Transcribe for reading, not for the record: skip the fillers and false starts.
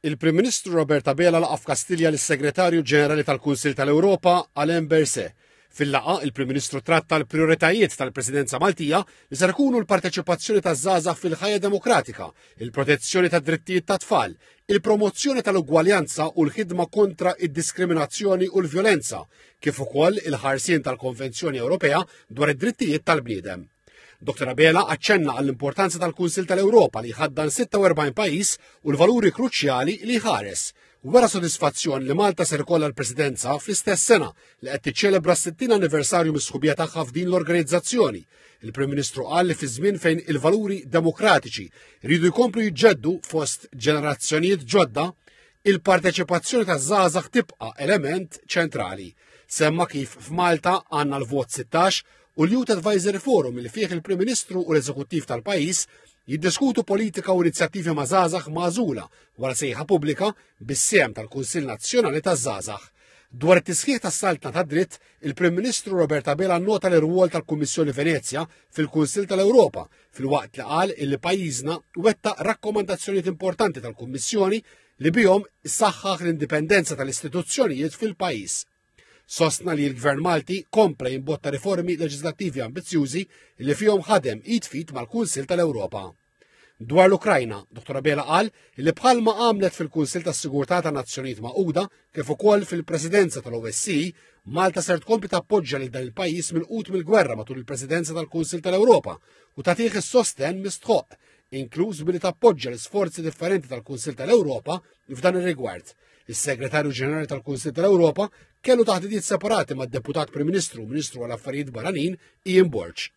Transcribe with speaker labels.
Speaker 1: Il-Prim Ministru Robert Abela laqa' f'Kastilja lis-Segretarju Ġenerali tal-Kunsill tal-Ewropa, Alain Berset. Fil-laqgħa, il-Prim Ministru tratta l-prijoritajiet tal-Presidenza Maltija li ser ikunu l-parteċipazzjoni taż-żgħażagħ fil-ħajja demokratika, il-protezzjoni tad-drittijiet tat-tfal, il-promozzjoni tal-ugwaljanza u l-ħidma kontra id-diskriminazzjoni u l-vjolenza, kif ukoll il-ħarsien tal-Konvenzjoni Ewropea dwar id-drittijiet tal-bniedem. Dr. Abela aċċenna għall-importanza tal-Kunsill tal-Ewropa li jħaddan 46 pajjiż u l-valuri kruċjali li jħares. Wera sodisfazzjon li Malta ser ikollha l-Presidenza fl-istess sena li qed tiċċelebra s-60 anniversarju mis-sħubija tagħha f'din l-organizzazzjoni. Il-Prim Ministru qal li fi żmien fejn il-valuri demokratiċi jridu jkomplu jiġġeddu fost ġenerazzjonijiet ġodda, il-parteċipazzjoni taż-żgħażagħ tibqa' element ċentrali. Semma kif f'Malta għandna l-vot 16 u l-Youth Advisory Forum li fih il-Prim Ministru u l-Eżekuttiv tal-pajjiż jiddiskutu politika u inizjattivi ma' żgħażagħ magħżula wara sejħa pubblika bis-sehem tal-Kunsill Nazzjonali taż-Żgħażagħ. Dwar it-tisħiħ tas-saltna tad-dritt, il-Prim Ministru Robert Abela nnota l-irwol tal-Kummissjoni Venezja fil-Kunsill tal-Ewropa filwaqt li qal illi pajjiżna wettaq rakkomandazzjonijiet importanti tal-Kummissjoni li bihom issaħħaħ l-indipendenza tal-istituzzjonijiet fil-pajjiż. Sostna li l-Gvern Malti kompla jimbotta riformi leġislattivi ambizzjużi li fihom ħadem id fit mal-Kunsill tal-Ewropa. Dwar l-Ukrajna, Dr. Abela qal li bħalma għamlet fil-Kunsill tas-Sigurtà ta' Nazzjonijiet Magħquda kif ukoll fil-Presidenza tal-OSCE, Malta ser tkompli tappoġġja lil dan il-pajjiż milqut mill-gwerra matul il-Presidenza tal-Kunsill tal-Ewropa u tagħtih is-sostenn mistħoqq, inkluż billi tappoġġja l-isforzi differenti tal-Kunsill tal-Ewropa f'dan ir-rigward. Is-Segretarju Ġenerali tal-Kunsill tal-Ewropa kellu taħdidiet separati mad-Deputat Prim Ministru u Ministru għall-Affarijiet Barranin Ian Borg.